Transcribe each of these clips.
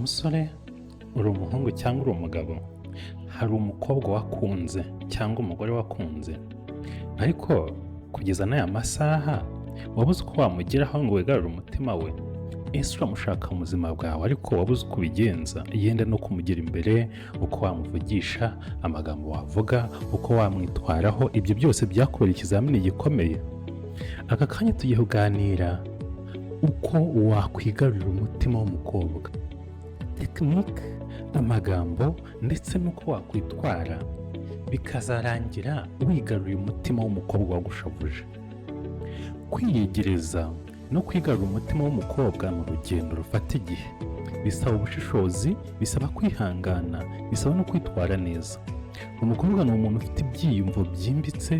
Umusore, uri umuhungu cyangwa uri umugabo, hari umukobwa wakunze cyangwa umugore wakunze, ariko kugeza n'aya masaha wabuze uko wamugeraho ngo wigarure umutima we. Ese uramushaka mu buzima bwawe ariko wabuze uko ubigenza, yenda no kumugera imbere, uko wamuvugisha, amagambo wavuga, uko wamwitwaraho, ibyo byose byakubera ikizamini gikomeye. Aka kanya tugiye kuganira uko wakwigarurira umutima w'umukobwa, tekinike, amagambo ndetse n'uko wakwitwara bikazarangira wigaruriye umutima w'umukobwa wagushavuje. Kwiyegereza no kwigarurira umutima w'umukobwa ni urugendo rufata igihe, bisaba ubushishozi, bisaba kwihangana, bisaba no kwitwara neza. Umukobwa ni umuntu ufite ibyiyumvo byimbitse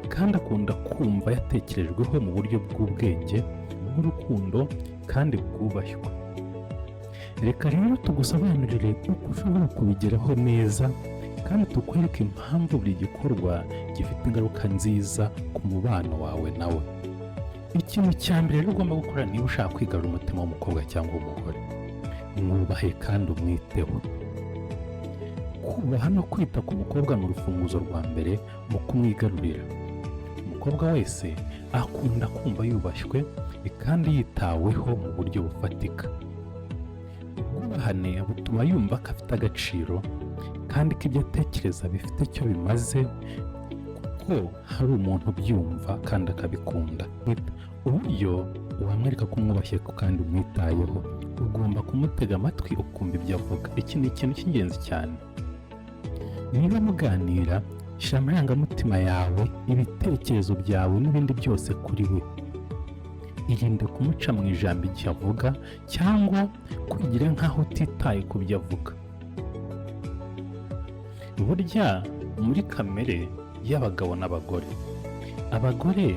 kandi akunda kumva yatekerejweho mu buryo bw'ubwenge, bw'urukundo kandi bwubashywe. Reka rero tugusobanurire uko ushobora kubigeraho neza kandi tukwereke impamvu buri gikorwa gifite ingaruka nziza ku mubano wawe nawe. Ikintu cya mbere rero ugomba gukora niba ushaka kwigarurira umutima w'umukobwa cyangwa w'umugore, mwubahe kandi umwiteho. Kubaha no kwita ku mukobwa ni urufunguzo rwa mbere mu kumwigarurira. Umukobwa wese akunda kumva yubashywe kandi yitaweho mu buryo bufatika. Ubwubahane butuma yumva ko afite agaciro kandi ko ibyo atekereza bifite icyo bimaze, kuko hari umuntu ubyumva kandi akabikunda. Uburyo wamwereka ko umwubashye kandi umwitayeho, ugomba kumutega amatwi ukumva ibyo avuga. Iki ni ikintu cy'ingenzi cyane. Niba muganira, shyira amarangamutima yawe, ibitekerezo byawe n'ibindi byose kuri we. Irinde kumuca mu ijambo igihe avuga cyangwa kwigira nk'aho utitaye ku byo avuga. Burya muri kamere y'abagabo n'abagore, abagore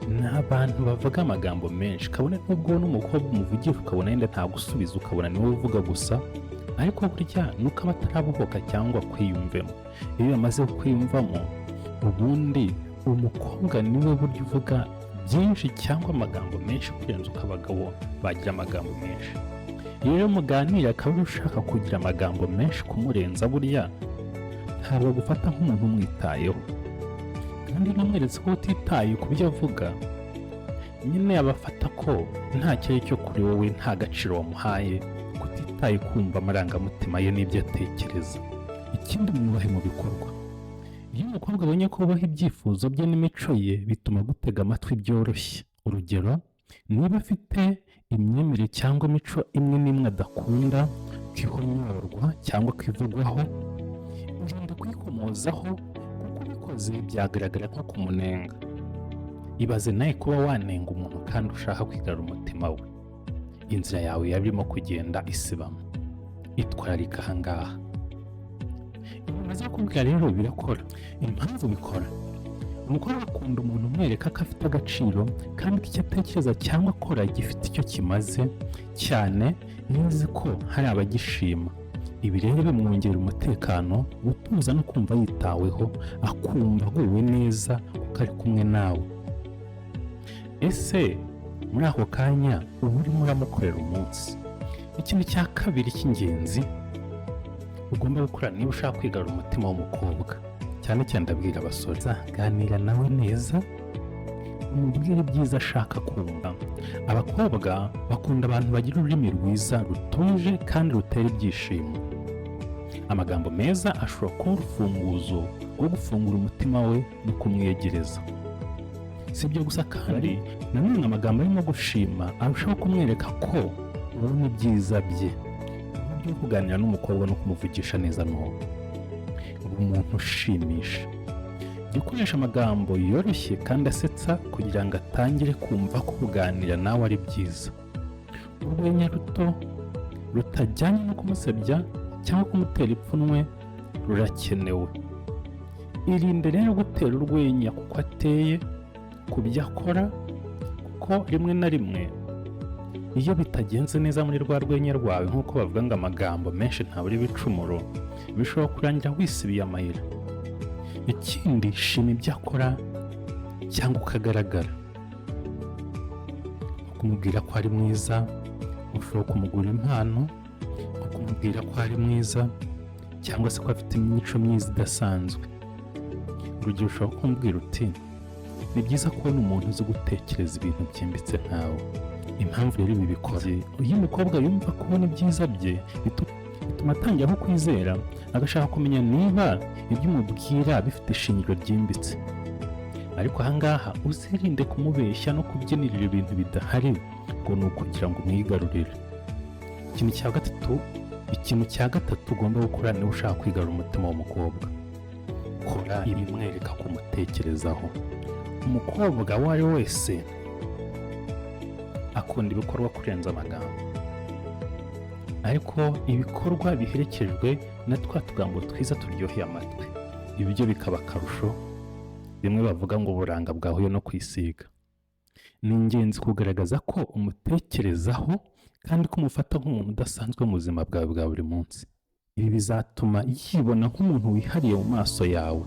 ni abantu bavuga amagambo menshi, kabone n'ubwo n'umukobwa umuvugisha ukabona yenda ntagusubiza, ukabona niwe uvuga gusa, ariko burya nuko aba atarabohoka cyangwa kwiyumvemo. Iyo yamaze kwiyumvamo, ubundi umukobwa niwe burya uvuga byinshi cyangwa amagambo menshi kurenza uko abagabo bagira amagambo menshi. Iyo rero muganira akaba ushaka kugira amagambo menshi kumurenza, burya ntabwo agufata nk'umuntu umwitayeho. Kandi iyo unamweretse ko utitaye ku byo avuga, nyine aba afata ko nta cyari cyo kuri wowe, nta gaciro wamuhaye, kutitaye kumva amarangamutima ye n'ibyo atekereza. Ikindi, mwubahe mu bikorwa. Iyo umukobwa abonye ko wubaha ibyifuzo bye n'imico ye, bituma gutega amatwi byoroshye. Urugero, niba afite imyemerere cyangwa imico imwe n'imwe adakunda ko ihonyorwa cyangwa ko ivugwaho, irinde kuyikomozaho, kuko ubikoze byagaragara nko kumunenga. Ibaze nawe kuba wanenga umuntu kandi ushaka kwigarura umutima we, inzira yawe yaba irimo kugenda isibama. Itwararika ahangaha. Ibi maze kukubwira rero birakora. Impamvu bikora: umukobwa akunda umuntu umwereka ko afite agaciro kandi ko icyo atekereza cyangwa akora gifite icyo kimaze, cyane iyo azi ko hari abagishima. Ibi rero bimwongerera umutekano, gutuza no kumva yitaweho, akumva aguwe neza kuko ari kumwe nawe. Ese muri ako kanya uba urimo uramukorera umunsi. Ikintu cya kabiri cy'ingenzi ugomba gukora niba ushaka kwigarura umutima w'umukobwa, cyane cyane ndabwira abasore, ganira nawe neza, umubwire ibyiza ashaka kumva. Abakobwa bakunda abantu bagira ururimi rwiza, rutuje kandi rutera ibyishimo. Amagambo meza ashobora kuba urufunguzo rwo gufungura umutima we no kumwiyegereza. Si ibyo gusa kandi, nanone amagambo arimo gushima arushaho kumwereka ko ubona ibyiza bye. Uburyo bwo kuganira n'umukobwa no kumuvugisha neza ni ubu: umuntu ushimisha. Jya ukoresha amagambo yoroshye kandi asetsa kugira ngo atangire kumva ko kuganira nawe ari byiza. Urwenya ruto rutajyanye no kumusebya cyangwa kumutera ipfunwe rurakenewe. Irinde rero gutera urwenya kuko ateye, ku byo akora, kuko rimwe na rimwe iyo bitagenze neza muri rwa rwenya rwawe, nk'uko bavuga ngo amagambo menshi ntabura ibicumuro, bishobora kurangira wisibiye amayira. Ikindi, shima ibyo akora cyangwa uko agaragara. Kumubwira ko ari mwiza, ushobora kumugura impano. Kumubwira ko ari mwiza cyangwa se ko afite imico myiza idasanzwe. Urugero, ushobora kumubwira uti: "Ni byiza kubona umuntu uzi gutekereza ibintu byimbitse nkawe." Impamvu rero ibi bikora: iyo umukobwa yumva kubona ibyiza bye, bituma atangira kukwizera, agashaka kumenya niba ibyo umubwira bifite ishingiro ryimbitse. Ariko ahangaha uzirinde kumubeshya no kubyinirira ibintu bidahari ngo ni ukugira ngo umwigarurire. Ikintu cya gatatu ugomba gukora niba ushaka kwigarurira umutima w'umukobwa: kora ibimwereka kumutekerezaho. Umukobwa uwo ari we wese akunda ibikorwa kurenza amagambo, ariko ibikorwa biherekejwe na twa tugambo twiza turyoheye amatwi, ibyo bikaba akarusho, bimwe bavuga ngo uburanga bwahuye no kwisiga. Ni ingenzi kugaragaza ko umutekerezaho kandi ko umufata nk'umuntu udasanzwe mu buzima bwawe bwa buri munsi. Ibi bizatuma yibona nk'umuntu wihariye mu maso yawe.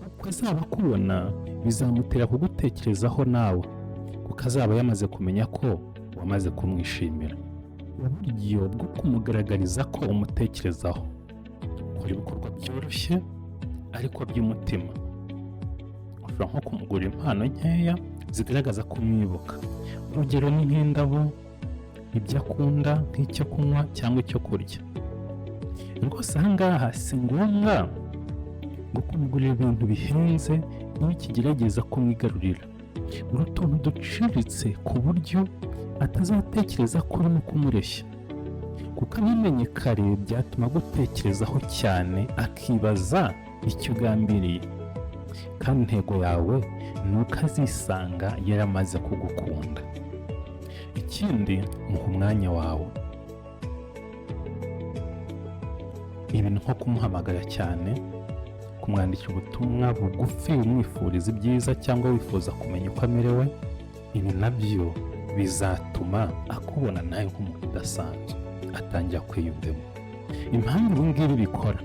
Uko azaba akubona bizamutera kugutekerezaho nawe, kuko azaba yamaze kumenya ko wamaze kumwishimira. Uburyo bwo kumugaragariza ko umutekerezaho: kora ibikorwa byoroshye ariko by'umutima. Ushobora nko kumugurira impano nkeya zigaragaza ko umwibuka. Urugero ni nk'indabo, ibyo akunda nk'icyo kunywa cyangwa icyo kurya. Rwose ahangaha si ngombwa ngo kumugurira ibintu bihenze iyo ukigerageza kumwigarurira. Uri utuntu duciriritse ku buryo atazatekereza ko urimo kumureshya, kuko abimenye kare byatuma agutekerezaho cyane, akibaza icyo ugambiriye, kandi intego yawe ni uko azisanga yaramaze kugukunda. Ikindi, muha umwanya wawe. Ibi ni nko kumuhamagara cyane, kumwandikira ubutumwa bugufi umwifuriza ibyiza cyangwa wifuza kumenya uko amerewe. Ibi nabyo bizatuma akubona nawe nk'umuntu udasanzwe, atangira kwiyumvamo. Impamvu ibi ngibi bikora: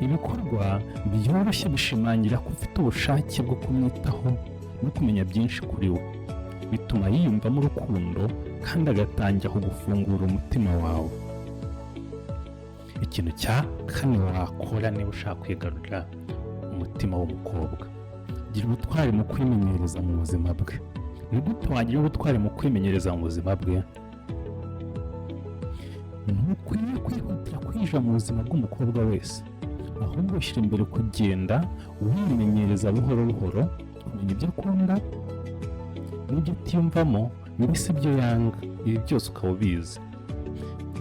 ibikorwa byoroshye bishimangira ko ufite ubushake bwo kumwitaho no kumenya byinshi kuri we. Bituma yiyumvamo urukundo kandi agatangira kugufungura umutima wawe. Ikintu cya kane wakora niba ushaka kwigarurira umutima w'umukobwa: gira ubutwari mu kwimenyereza mu buzima bwe. Ni gute wagira ubutwari mu kwimenyereza mu buzima bwe? Ntukwiye kwihutira kwinjira mu buzima bw'umukobwa wese, ahubwo ushyira imbere kugenda wimenyereza buhoro buhoro, kumenya ibyo akunda n'ibyo atiyumvamo, mbese ibyo yanga, ibi byose ukaba ubizi.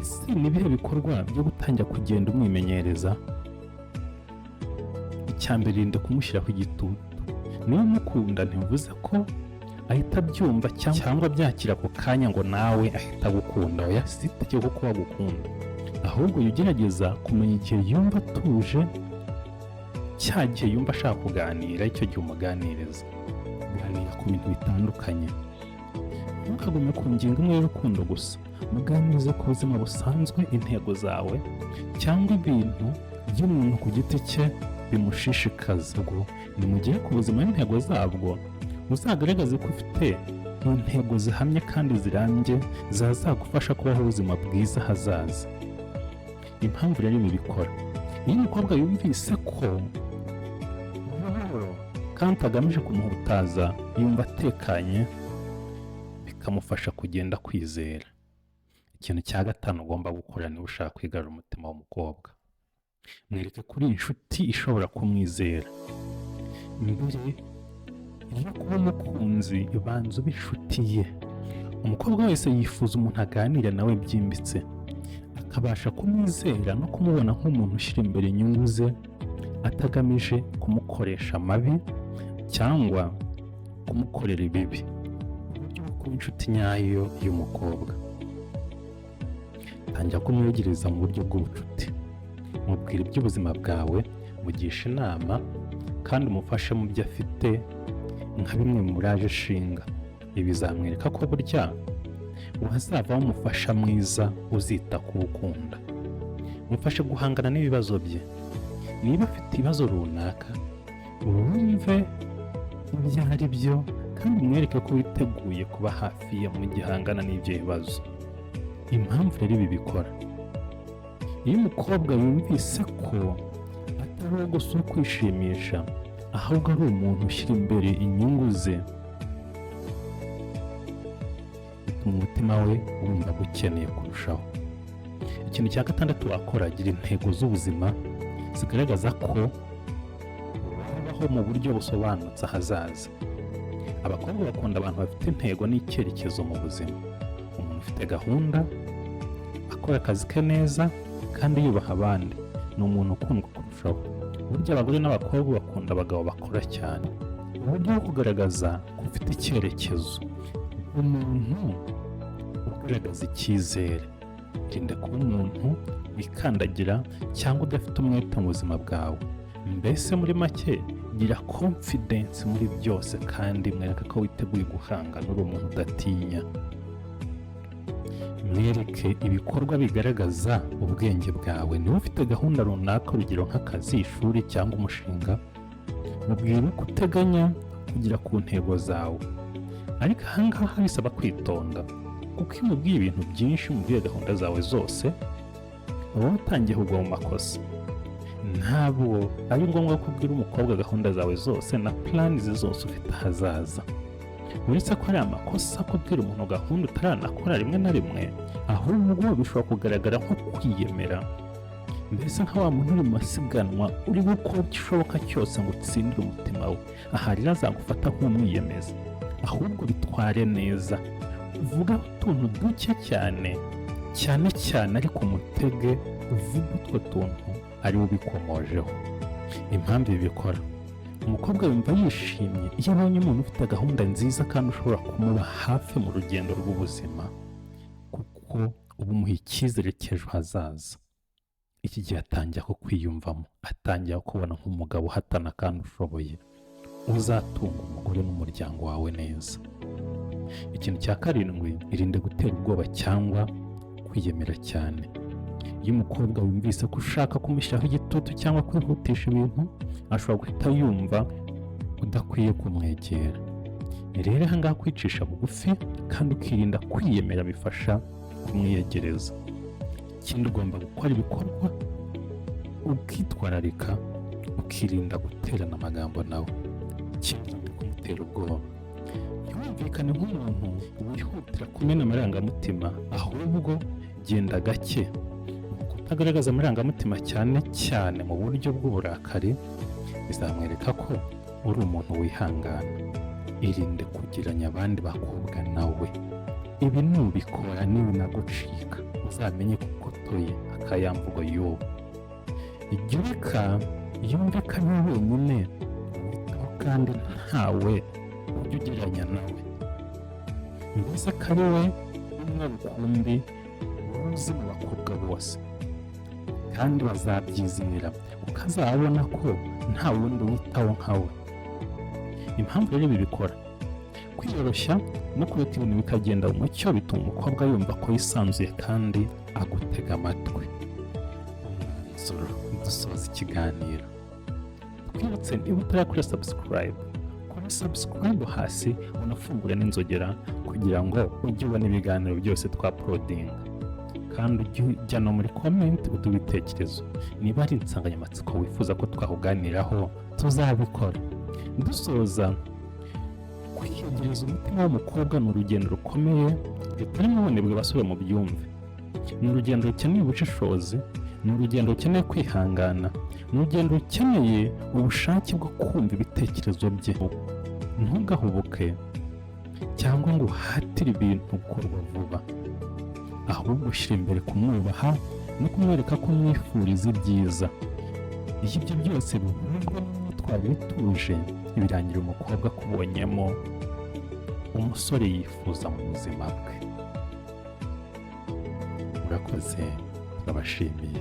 Ese ni ibihe bikorwa byo gutangira kugenda umwimenyereza? Icya mbere, rinda kumushyiraho igitutu. Niba umukunda, ntibivuze ko ahita abyumva cyangwa abyakira ako kanya ngo nawe ahita agukunda. Oya, si itegeko ko agukunda, ahubwo jya ugerageza kumenya igihe yumva atuje, cya gihe yumva ashaka kuganira, icyo gihe umuganiriza. Ganira ku bintu bitandukanye, ntukagume ku ngingo imwe y'urukundo gusa. Muganirize ku buzima busanzwe, intego zawe cyangwa ibintu by'umuntu ku giti cye bimushishikaza. Ubwo nimugere ku buzima n'intego zabwo, uzagaragaze ko ufite intego zihamye kandi zirambye zazagufasha kubaho ubuzima bwiza hazaza. Impamvu rero ibi bikora: iyo umukobwa yumvise ko buhoro kandi utagamije kumuhutaza, yumva atekanye, bikamufasha kugenda kwizera. Ikintu cya gatanu ugomba gukora niba ushaka kwigarurira umutima w'umukobwa: mwereke ko uri inshuti ishobora kumwizera. Mbere yo kuba umukunzi, banza ube inshuti ye. Umukobwa wese yifuza umuntu aganira nawe byimbitse, akabasha kumwizera no kumubona nk'umuntu ushyira imbere inyungu ze, atagamije kumukoresha amabi cyangwa kumukorera ibibi. Uburyo bwo kuba inshuti nyayo y'umukobwa: tangira kumwegereza mu buryo bw'ubucuti, mubwira iby'ubuzima bwawe, mugisha inama kandi umufashe mu byo afite nka bimwe mu muraje ishinga. Ibi bizamwereka ko burya wazavamo umufasha mwiza uzita ku ukunda. Mufashe guhangana n'ibibazo bye. Niba afite ibibazo runaka, wumve ibyo ari byo kandi umwereke ko witeguye kuba hafi ye mu gihe ahangana n'ibyo bibazo. Impamvu rero ibi bikora Iyo umukobwa yumvise ko atari uwo gusa wo kwishimisha, ahubwo ari umuntu ushyira imbere inyungu ze, bituma umutima we wumva agukeneye kurushaho. Ikintu cya gatandatu wakora: gira intego z'ubuzima zigaragaza ko wabaho mu buryo busobanutse ahazaza. Abakobwa bakunda abantu bafite intego n'icyerekezo mu buzima. Umuntu ufite gahunda, akora akazi ke neza kandi yubaha abandi, ni umuntu ukundwa kurushaho. Burya abagore n'abakobwa bakunda abagabo bakora cyane. Uburyo bwo kugaragaza ko ufite icyerekezo: umuntu ugaragaza icyizere. Irinde kuba umuntu wikandagira cyangwa udafite umwete mu buzima bwawe. Mbese muri make, gira confidence muri byose kandi mwereke ko witeguye guhangana, uri umuntu udatinya. Mwereke ibikorwa bigaragaza ubwenge bwawe. Niba ufite gahunda runaka, urugero nk'akazi, ishuri cyangwa umushinga, mubwire uko uteganya kugera ku ntego zawe. Ariko ahangaha bisaba kwitonda, kuko iyo umubwiye ibintu byinshi, umubwiye gahunda zawe zose, uba watangiye kugwa mu makosa. Ntabwo ari ngombwa ko ubwira umukobwa gahunda zawe zose na plans zose ufite ahazaza. Uretse ko ari amakosa kubwira umuntu gahunda utaranakora rimwe na rimwe, ahubwo bishobora kugaragara nko kwiyemera, mbese nka wa muntu uri mu masiganwa uri gukora igishoboka cyose ngo utsindire umutima we. Aha rero azagufata nk'umwiyemezi. Ahubwo bitware neza, uvuga utuntu duke cyane cyane cyane, ariko umutege uvuge utwo tuntu ari we ubikomojeho. Impamvu ibi bikora: umukobwa yumva yishimye iyo abonye umuntu ufite gahunda nziza kandi ushobora kumuba hafi mu rugendo rw'ubuzima, kuko uba umuha icyizere cy'ejo hazaza. Iki gihe atangira kukwiyumvamo, atangira kubona nk'umugabo uhatana kandi ushoboye, uzatunga umugore n'umuryango wawe neza. Ikintu cya karindwi: irinde gutera ubwoba cyangwa kwiyemera cyane. Iyo umukobwa yumvise ko ushaka kumushyiraho igitutu cyangwa kwihutisha ibintu, ashobora guhita yumva udakwiye kumwegera. Rero ahangaha kwicisha bugufi kandi ukirinda kwiyemera bifasha kumwiyegereza. Ikindi, ugomba gukora ibikorwa, ukitwararika, ukirinda guterana amagambo nawe. Ikindi, kumutera ubwoba. Ntiwumvikane nk'umuntu wihutira kumena amarangamutima, ahubwo genda gake. Kutagaragaza amarangamutima cyane cyane mu buryo bw'uburakari bizamwereka ko uri umuntu wihangana. Irinde kugereranya abandi bakobwa nawe. Ibi nubikora, nibinagucika uzamenye ko ukotoye akayamvugo y'ubu. Jya ureka yumve ko ari we wenyine witaho kandi ntawe ujya ugereranya nawe, mbese ko ari we umwe rukumbi uzi mu bakobwa bose, kandi bazabyizera kuko azabona ko nta wundi witaho nkawe. Impamvu rero ibi bikora: kwiyoroshya no kureka ibintu bikagenda mu mucyo bituma umukobwa yumva ko yisanzuye kandi agutega amatwi. Umwanzuro dusoza ikiganiro: twibutse, niba utarakora subscribe, kora subscribe hasi, unafungure n'inzogera kugira ngo ujye ubona ibiganiro byose twa-uploadinga, kandi ujye ujya no muri comment uduhe ibitekerezo. Niba ari insanganyamatsiko wifuza ko twakuganiraho, tuzabikora. Dusoza, kwiyegereza umutima w'umukobwa ni urugendo rukomeye rutarimo ubunebwe. Basore, mu byumve, ni urugendo rukeneye ubushishozi, ni urugendo rukeneye kwihangana, ni urugendo rukeneye ubushake bwo kumva ibitekerezo bye. Ntugahubuke cyangwa ngo uhatire ibintu gukorwa vuba, ahubwo ushyira imbere kumwubaha no kumwereka ko umwifuriza ibyiza. Iyo ibyo byose bihujwe n'imyitwarire ituje, birangira umukobwa akubonyemo umusore yifuza mu buzima bwe. Murakoze, turabashimiye.